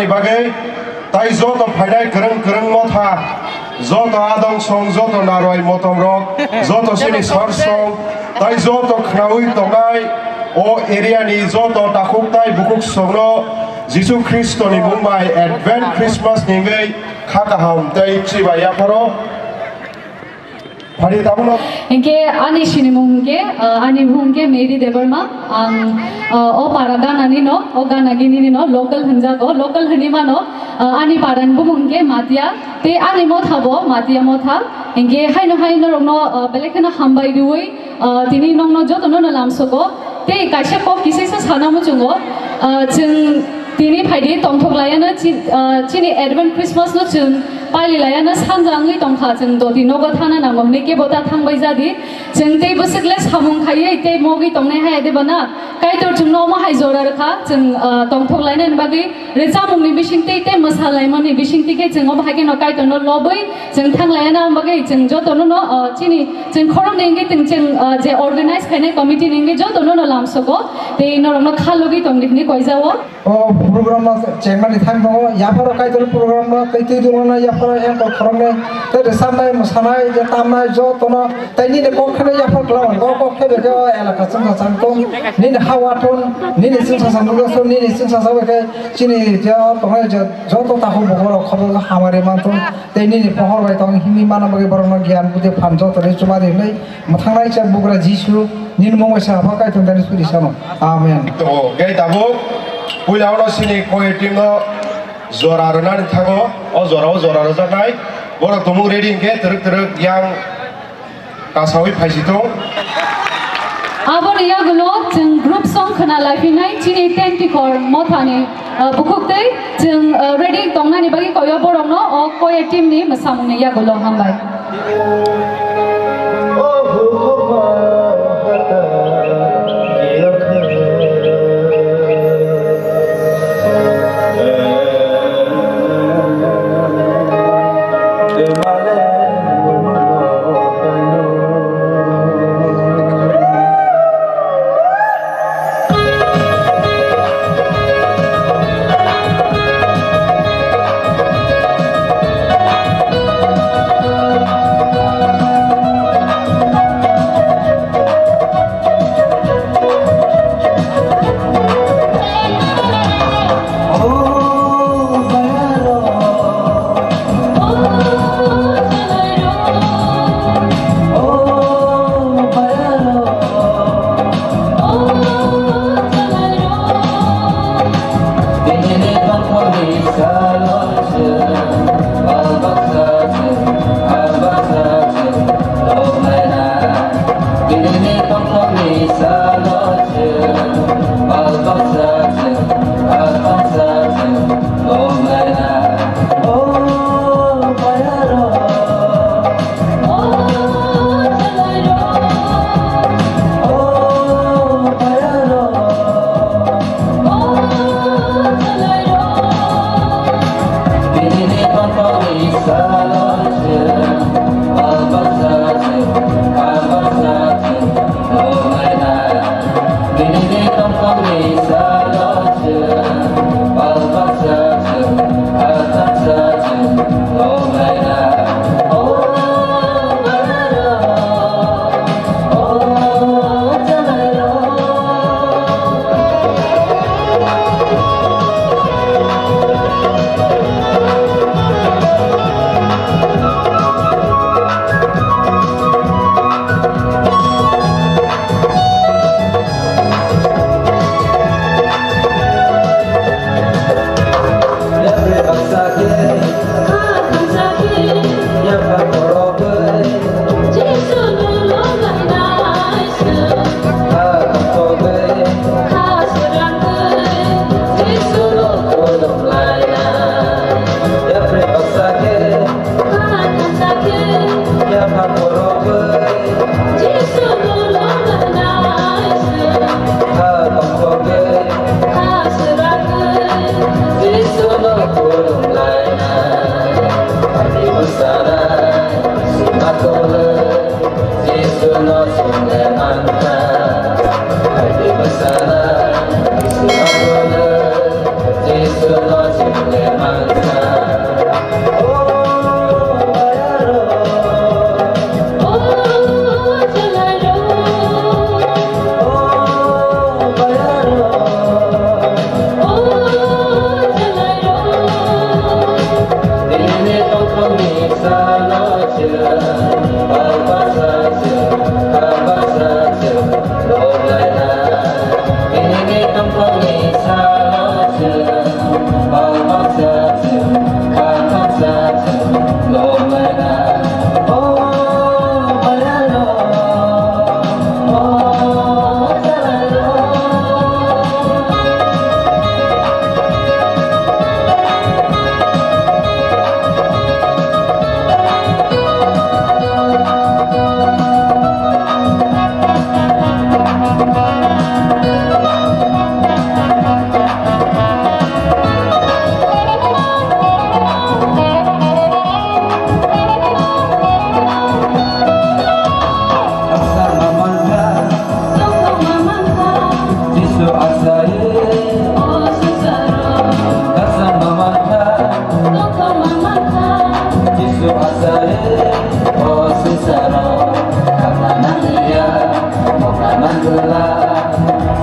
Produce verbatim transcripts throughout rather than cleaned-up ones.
Bagwi tai joto phainai kwrwng kwrwng motha, joto adong song, joto narwai motom rok, joto chini sar song, tai joto khnaui tongnai o area ni joto takhuk tai bukhuk songno Jisu Khristo ni mung bai Advent Christmas ni wngwi kha kaham tei chibai yapharo. Phari tabukno. Hinkhe ani sinimung hinkhe, ah, ani bumung hinkhe Mary Debbarma. Ang, ah, o para ganani no, o gana ginini no, local hinjago, local hinwi mano, ah, ani parani bumung hinkhe Matia. Tei ani motha bo Matia motha. Hinkhe haino hai norokno, ah, belai kheno hambai riui, ah, tini nokno jotono no lamsogo. Tei kaisa kok kisaisa sana muchungo, ah, chwng tini phaidi tongthok laiano chi-, ah, chini Advent Christmas no chwng pali laiano sanja wngwi tongkha, chwng doti nogo thana nango hwnwi kebo ta thangbai jadi. Chwng tei bwswk le samung khaiwi tei mogwi tongnai hai de bana Kaitor chwngno omo hai jora rwkha, chwng, ah, tongthok lainani bagwi rwchapmungni bisingtwi tei mwsalaimani bisingtwi khe chwng omo hai kheno Kaitorno lobwi chwng thang laiana, omo bagwi chwng jotono no, ah, chini chwng khoroknwi wngwi chwng, chwng, ah, je organize khainai committee ni wngwi jotono no lamsogo tei norokno kha logwi tongdi hwnwi koijao. O program no chengmani thang tongo, yapharo Kaitor program no tei twi dulana yapharo engkol khoroknwi tei rwchapnai, mwsanai, je tamnai jotono tei nini kok khe yaphar kwlao, o kok khe beke o elaka chwngsa changkung, nini ha wathon, nini chwngsa changkung, nini chwngsa changkung khe chini je o tongnai je joto takhuk bukhuk rok khobor hamari manthung. Tei nini pohor bai tong himwi mana bagwi borokno giyan budi phan joto rwi chuma di hwnwi mwthangnai cha bugra Jisu nini mung bai sa pha Kaitor dani suri sano. Amen. Tongo. Gai tabuk puila ono sini koi team no jora rwnani thango. O jora o jora rwjaknai. Borok tumung ready hinkhe twrwk twrwk yang kasawi phaisi tong. Aboni yagulo chwng group song khna laiphinai chini ten tikhor mothani, ah, bukhuk tei chwng, ah, ready tongnani bagwi koyo borokno o choir team ni mwsamungni yagulo hambai.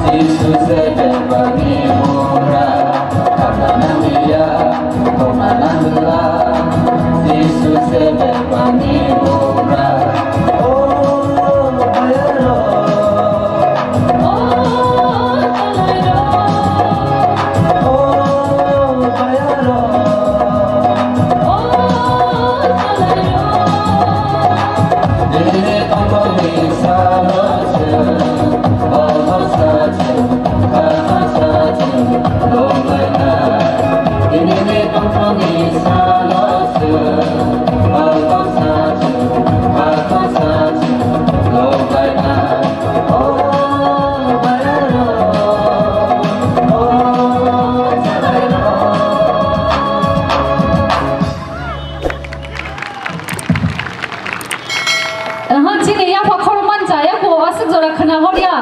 Jisu se bebani mura, kama nangya, koma nangla. Jisu se bebani mura. Oh, bayaro. Oh, bayaro. Oh, bayaro. Oh, bayaro. Aha, chini yapha khorokma ni chaya ko aswk jora khna horya.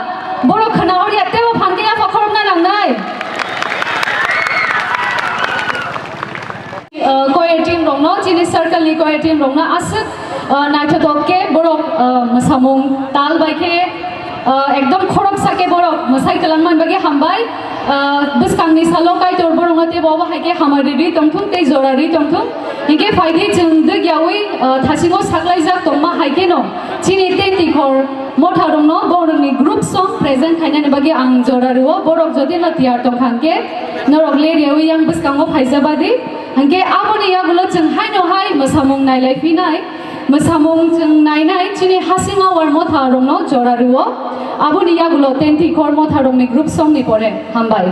Borok khna horya, tebo phan khe yapha khorokna nangnai. Uh, choir team rokno, chini circle ni choir team rokno aswk, uh, naithothok khe borok, uh, mwsamung tal bai khe, uh, ekdom khoroksa khe borok mwsai kwlangmani bagwi hambai. Uh, bwskangni salo Kaitor borokno tebo obo hai khe hamari rwi tongthung tei jora rwi tongthung. Hinkhe phaidi chwng dwgyaui, uh, thasingo saklaijak tongma hai kheno chini tenti khor motharokno borokni group song present khainani bagwi ang jora rwo. Borok jodi no tiyar tongkha hinkhe norok leryaui yang bwskango phaijabadi. Hinkhe aboni yagulo chwng haino hai mwsamung nailai phinai. Mwsamung chwng nainai chini Hasing Awar motha rokno jora rwo. Aboni yagulo tenti khor motha rokni group song ni pore hambai.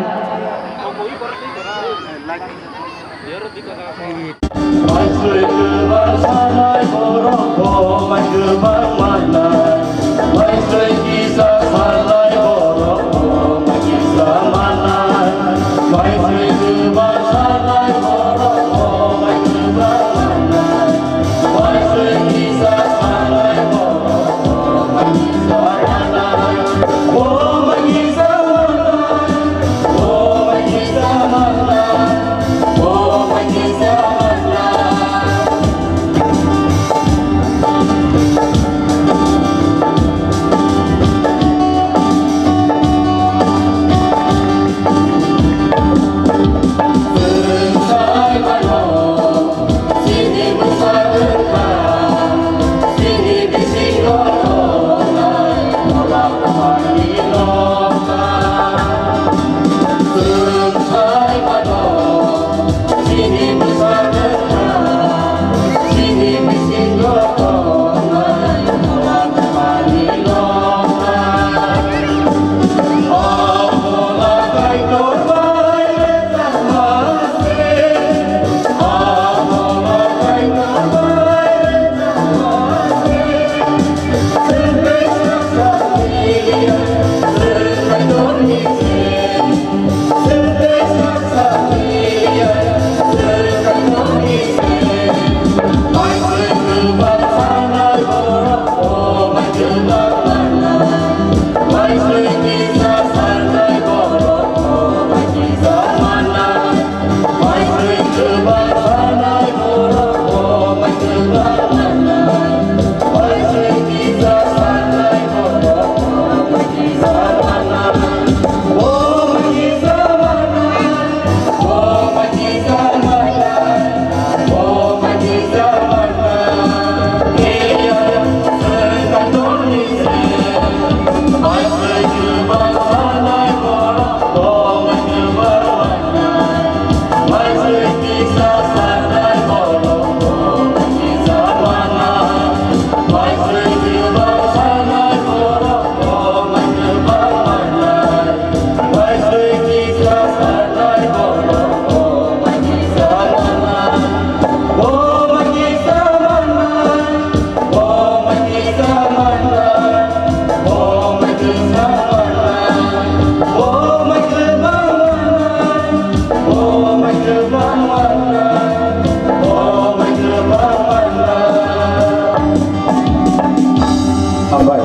Hambai.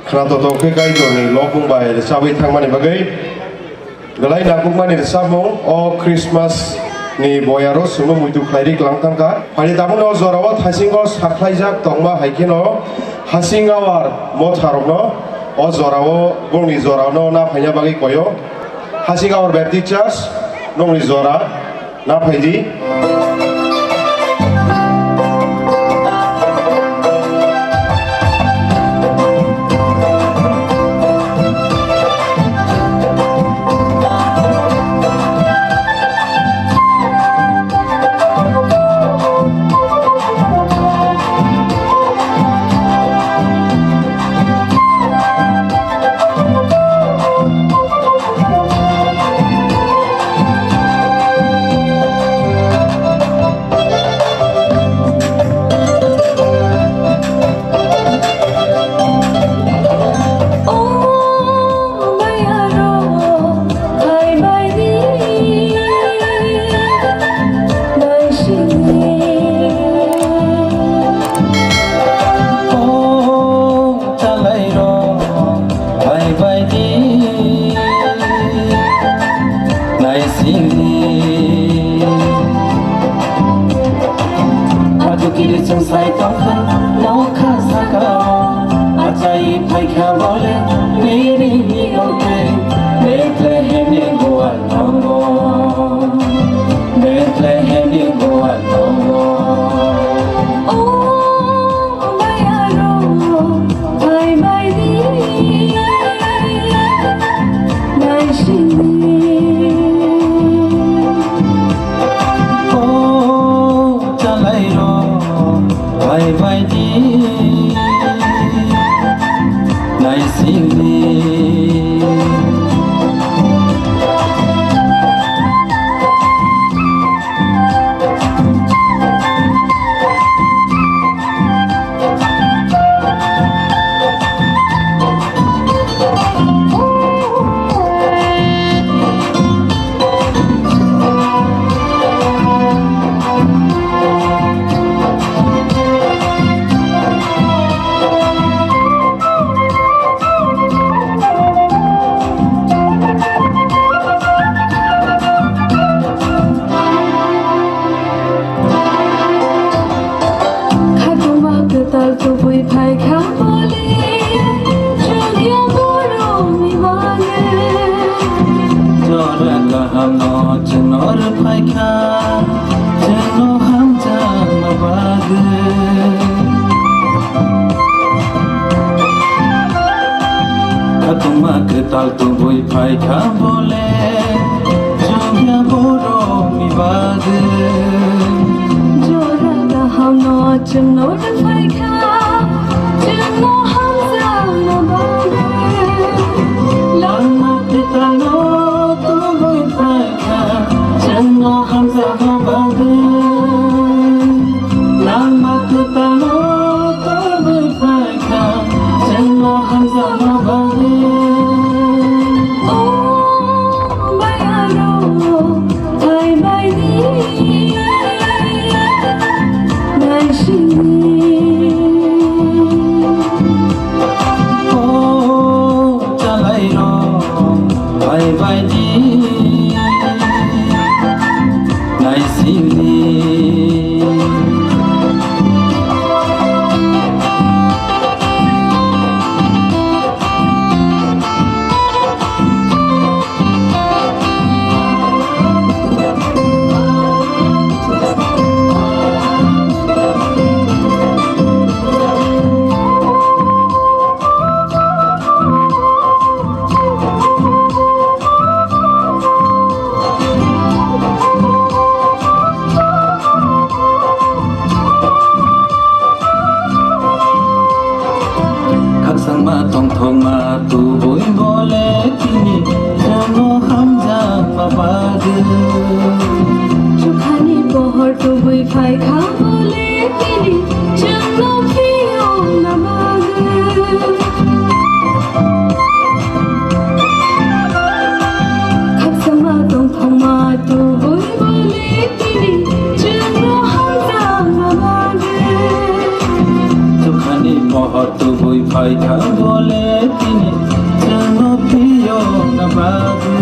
Khwnathok khe Kaitorni lobung bai rwchabwi thangmani bagwi. Belai nangkukmani rwchapmung o Christmas ni boyaro chwngno muitu khlairwi klang thangkha. Phaidi tabukno o jorao thasingo sakhlaijak tongma hai kheno Hasing Awar motharokno O jorao bongni jorano na phaina bagwi koyo. Hasik Our Baptist Church nongni jora na phaidi. O chalairo, phai bai di, naisingni. Atukiri chwng sai tongkha, nokha sakao, achai phaikha bole, Mary ni ote, Bethlehemni gual tongo. Bethlehemni gual tongo. O mayaro, phai bai di, naisingni. O chalairo, phai bai di, naisingni. Khatungma kwtal tubui phai kha bole, chukya borokni bagwi. Jora kahamno chwngno rwphai kha, chwngno hamjakma bagwi. Khatungma kwtal tubui phai kha bole, chukya borokni bagwi. Jora kahamno chwngno rwphai kha, chwngno hamjakma bagwi. Langma kwtalno tubui phai kha, chwngno hamjakma bagwi. Langma kwtalno tubui phai kha, chwngno hamjakma bagwi. O mayaro, phai bai di, naisingni. O chalairo, phai bai di, naisingni. Khakchangma tongthokma tubui bole tini chwngno hamjakma bagwi. Chukhani pohor tubui phai kha bole tini chwngno phiyokna bagwi. Khakchangma tongthokma tubui bole tini chwngno hamjakma bagwi. Chukhani mohor tubui phai kha bole tini chwngno phiyokna bagwi.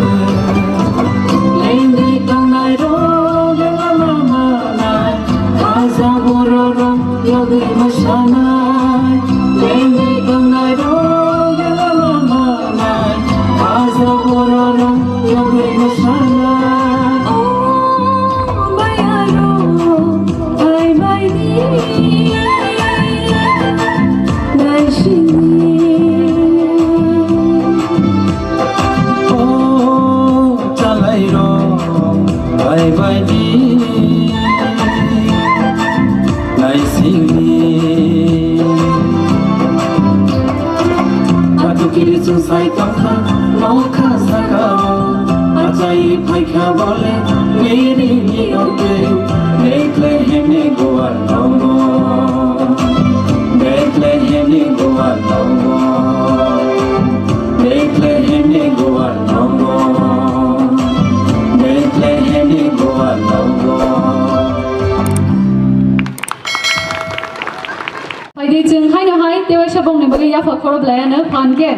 Lengwi tongnai rok lama manai, khaja borok rok yogwi mwsanai. Lengwi tongnai rok lama Chwng sai tongkha nokha sakao, achai phaikha bole Mary ni orte, Bethlehem ni guar tongo, Bethlehem ni guar tongo, Bethlehem ni guar tongo, Bethlehem ni guar tongo. Phaidi chwng haino hai tewaisa bongni bagwi yapha khoro bwlaiano phan khe.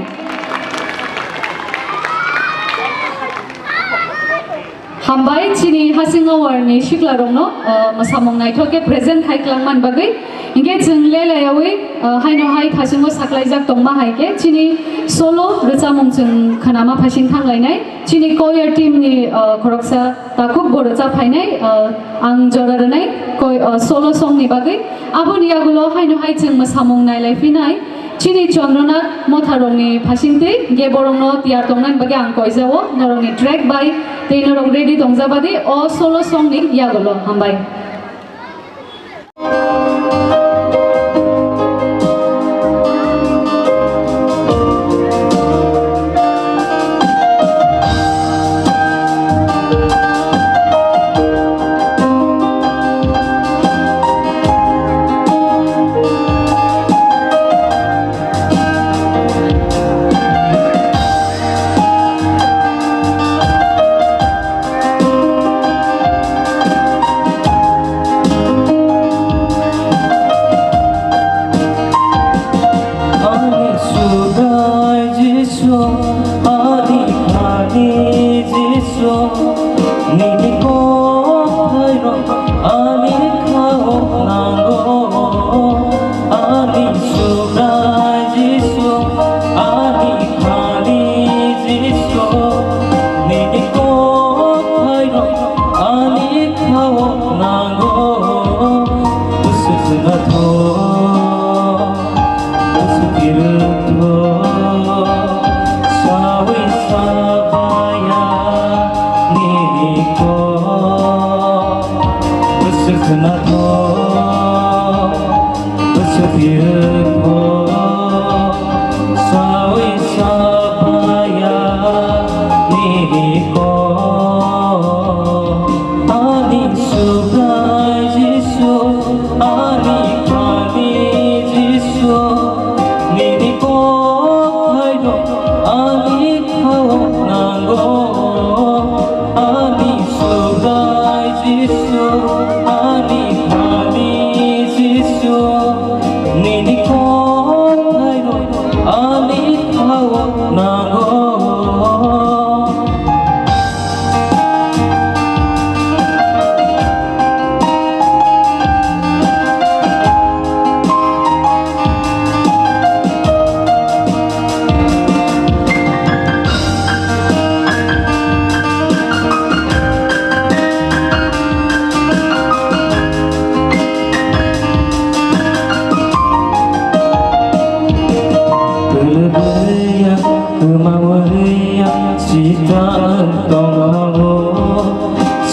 Hambai chini Hasing Awarni siklarokno, uh, mwsamung naithok khe present khai klangmani bagwi. Hinkhe chwng lelayawi, uh, haino hai phasingo saklaijak tongma hai khe chini solo rwchapmung chwng khnama phasing thanglainai. Chini choir team ni, uh, khoroksa takhuk bo rwchap phainai, uh, ang jora rwnai koi, uh, solo song ni bagwi. Aboni yagulo haino hai chwng mwsamung nailai phinai. Chini Chandranath Motharokni phasingtwi ge borokno tiyar tongnani bagwi ang koijao. Norokni track bai tei norok ready tongjabadi o solo song ni yagulo. Hambai. Ani Subrai Jisu, ani Thani Jisu, nini kothai rok ani khao nango. Ani Subrai Jisu, ani Thani Jisu, nini kothai rok ani khao nango. Bwswk nathok, bwswk kirwthok, sawi sabaya nini kok. Bwswk nathok, bwswk kirwthok, sawi sabaya nini kok. Ani Subrai Jisu, ani Thani Jisu, nini kothai rok ani khao nango. Ani Subrai Jisu, ani Thani Jisu, nini kothai rok ani khao nango. Kwlwbwiya, kwmawiya, sitang tongmao.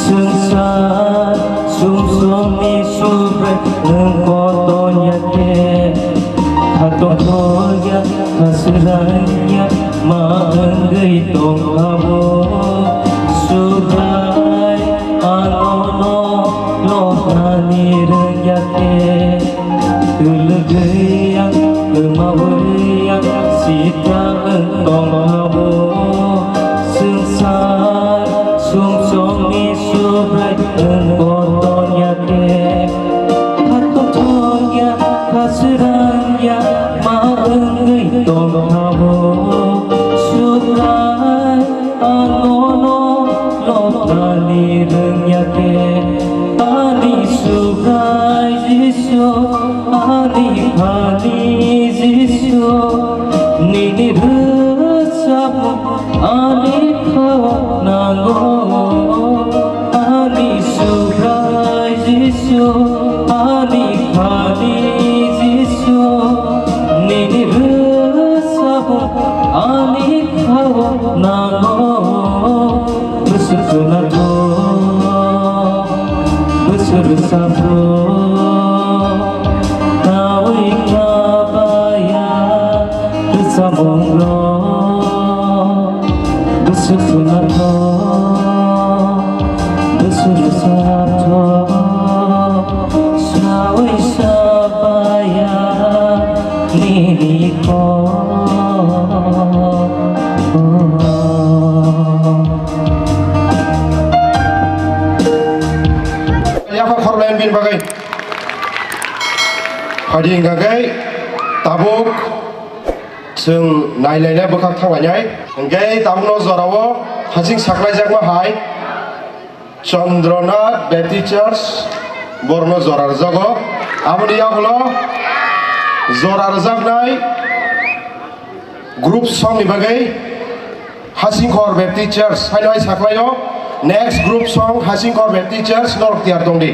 Swngchar sumsokni Subrai nwng kotor ya khe, khatongthokya, khaswrangya ma wngwi tongmao. Subrai, ano no lohnani rwngya khe, kwlwgwi ang, kwmawi ang, sitra ang tongmao. Swngchar sumsokni Subrai nwng kotor ya khe, khatongthokya, khaswrangya ma wngwi tongmao. Subrai, ano no lohnani rwngya khe, ani Subrai Jisu, ani Thani Jisu, nini rwchapmung ani khao nango. Ani Subrai Jisu, ani Thani Jisu, nini rwchapmung ani khao nango. Bwswk kwnathok, bwswk rwchapmung nawi khnabaya, rwchap Bongno bwswk swnathok, bwswk swnathok, sawi sapaya nini kok. Yapha khorlayan bini bagwi. Phaidi hwnkha khe tabuk chwng nailainai bwkhak thanglainai. Hwnkhe tabukno jorao hasing saklaijakma hai Chandranath Baptist Church borokno jora rwjago. Aboni yagulo jora rwjaknai group songni bagwi Hasingkhor Baptist Church haino hai saklaio. Next group song Hasingkhor Baptist Church norok tiyar tongdi.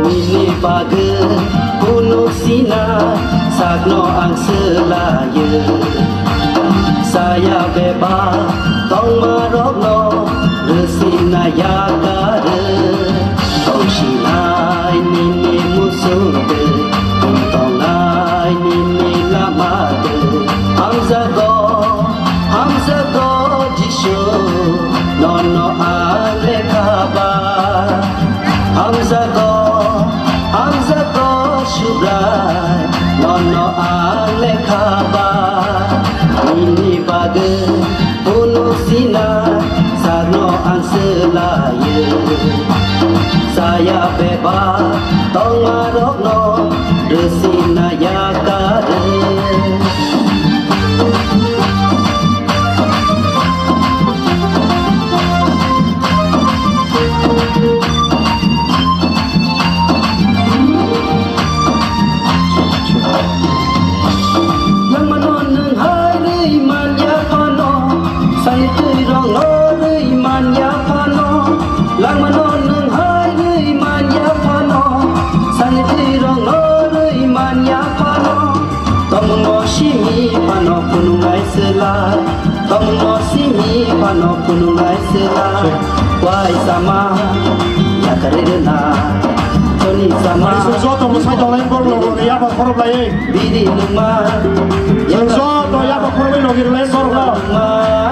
Nini bagwi phunuk sina sakno ang swlaio. Saya bebak tongmarokno rwsina yakarwi. Tongsinai nini muchungtwi, tongtongnai nini lamatwi. Hamjago, hamjago Jisu, nono ang lekha ba. Hamjago, hamjago Subrai, nono ang lekha ba. Nini bagwi phunuk sina sakno ang swlaio. Saya bebak tongmarokno rwsina yakarwi. Langmano nwng hai rwi man ya phano, sani twi rokno rwi man ya phano. Langmano nwng hai rwi man ya phano, sani twi rokno rwi man ya phano. Tongmungno simi phano phunuknai swlai. Tongmungno simi phano phunuknai swlai. Wai sama yakarwi rwna. Choni sama. Chwng joto mwsai tonglai borok logo ni yapha khoroplai. Biri nungma. Chwng joto yapha khorokbai logi rwlai borok no. Nungma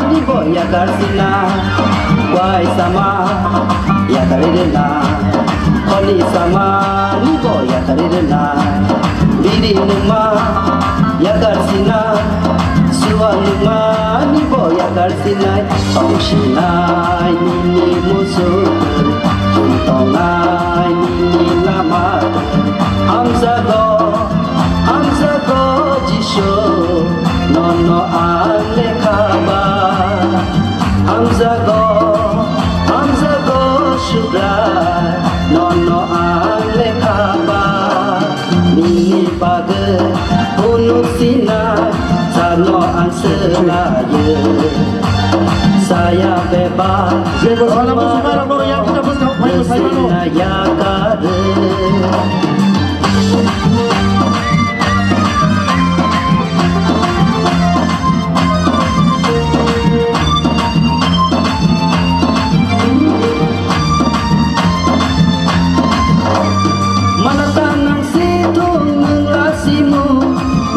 ni bo yakar sina. Wai sama yakarwi rwna. Holi sama ni bo yakarwi rwna. Biri nungma yakar sina. Suwa nungma ni bo yakar sinai. Tongsinai nini muchungtwi, tongtongnai nini lamatwi. Hamjago, hamjago Jisu, nono ang lekha ba. Hamjago, hamjago Subrai, nono ang lekha ba. Nini bagwi phunuk sina sakno ang swlaio. Saya bebak. Jebo sana musumarok norok yang kita bwskang phai bwsai mano. Sina yakarwi. Mana tanang situng nung lasimu,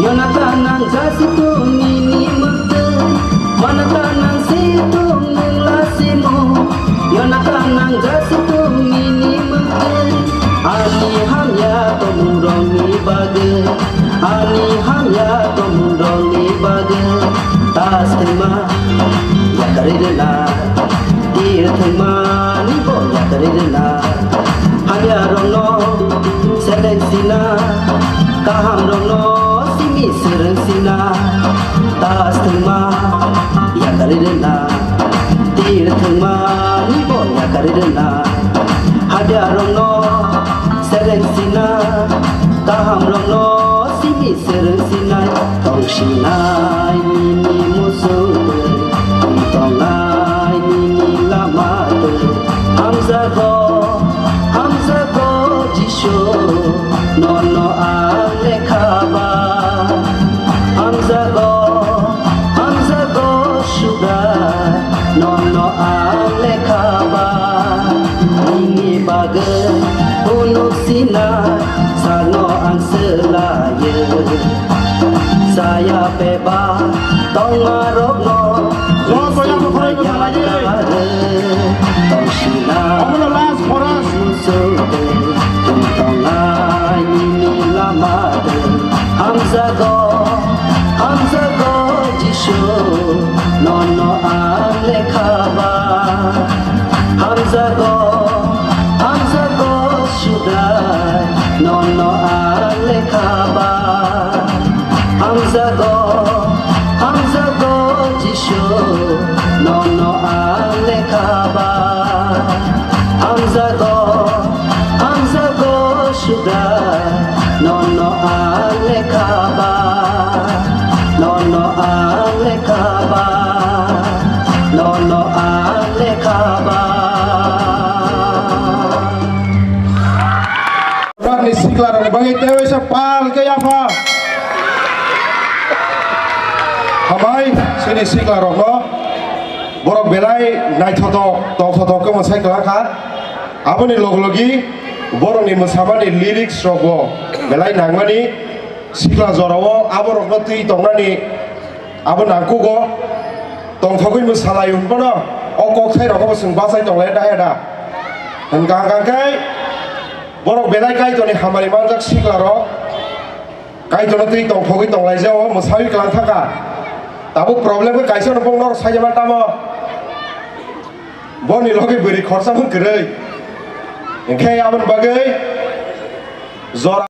yona tanang jasitung nini muktung. Mana tanang situng nung lasimu, yona tanang jasitung nini muktung. Ani hamya tomung rongni bagwi. Ani hamya tomung rokni bagwi tas thwngma yakarwi rwna, tir thwngma ni bo yakarwi rwna. Hamya rokno seleng sina, kaham rokno simi swrwng sina, tas thwngma yakarwi rwna, tir thwngma ni bo yakarwi rwna. Hamya rokno seleng sina, kaham rokno simi swrwng sinai, tong sinai nini muchungtwi, tong tongnai nini lamatwi. Hamjago, Hamjago, hamjago Jisu, nono ang lekha ba. Hamjago, hamjago Subrai, nono ang lekha ba. Nini bagwi phunuk sinai, sakno ang swlaio. Saya bebak tongmarokno Lord, boya mo khoroi mo salai di. Tongsina. Omono last chorus. Musuktwi tongthoknai nini lama twi. Hamjago, hamjago Jisu, nono ang lekha ba. Hamjago, hamjago Subrai, nono ang lekha ba. Hamjago, hamjago Jisu, nono ang lekha ba. Hamjago, hamjago Subrai, nono ang lekha ba. Nono ang lekha ba. Nono ang lekha ba. Rokni siklarokni bagwi teisa pal khe yapha. Hambai chini siklarokno borok belai naithothok tongthothok khe mwsai kwlangkha. Aboni loglogi borokni mwsamani lyrics rokbo belai nangmani sikla jorao aborokno twi tongnani. Abo nangkugo tongthogwi mwsalai hwnphano o kokthai rogobo chwng bachai tonglai da ya da. Hwnkha hwnkha khe borok belai Kaitorni hamari manjak siklarok Kaitorno twi tongthogwi tonglaijao mwsawi kwlang thaka. Tabuk problem khe kaisa no bok norok saijama tamo. Boni logi bwrwi khorsa bo kwrwi. Hinkhe aboni bagwi jora.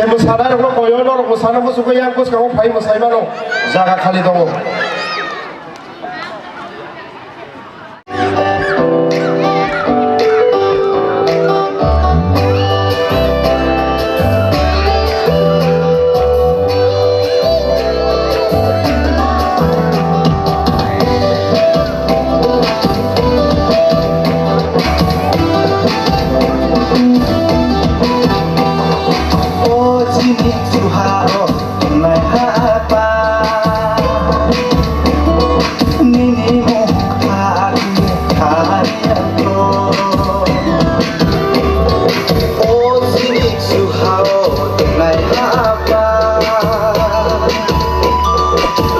Mwsanairokno koyo norok mwsana muchungwi yang bwskango phai mwsai mano, jaga khali tongo. O chini chuha o tunai hapa, nini mung thari thari anto. O chini chuha o tunai hapa,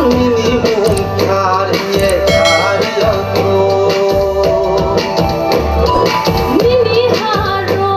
nini mung thari thari anto. Nini haro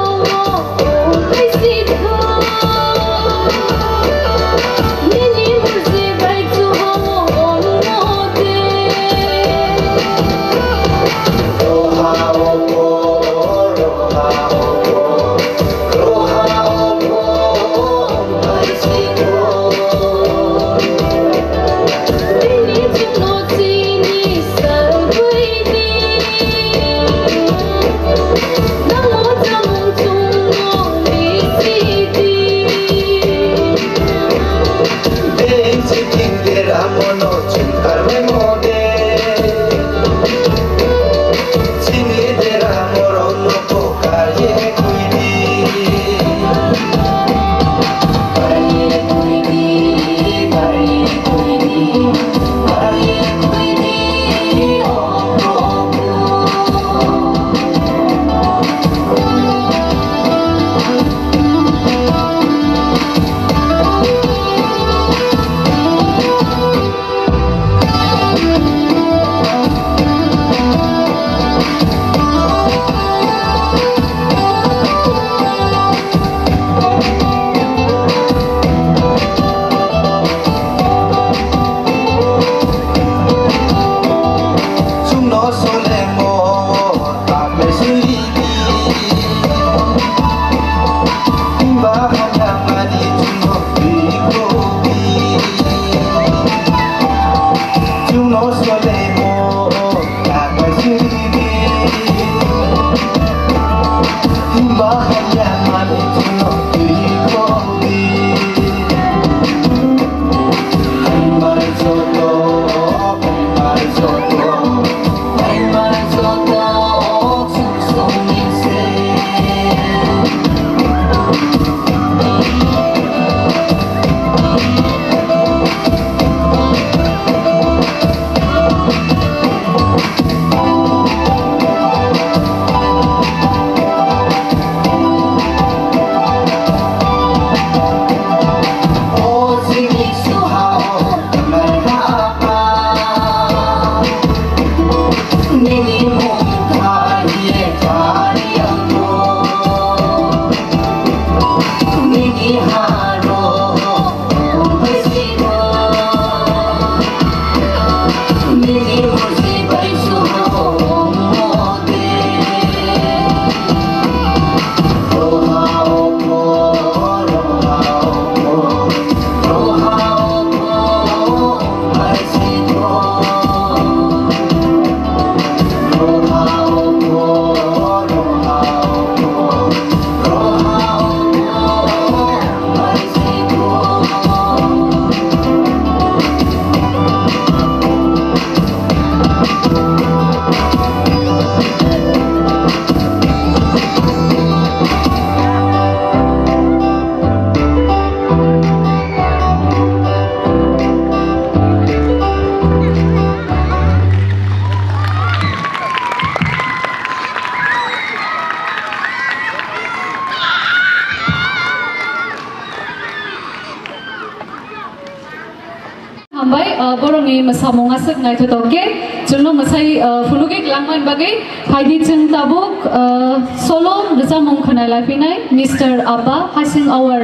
Hambai, uh, borokni mwsamung aswk naithotok khe, chwngno mwsai, uh, phunugwi kwlangmani bagwi phaidi chwng tabuk, uh, solo rwchapmung khwnai laphinai Mister Abba, Hasing Awar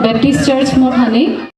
Baptist Church Mothani.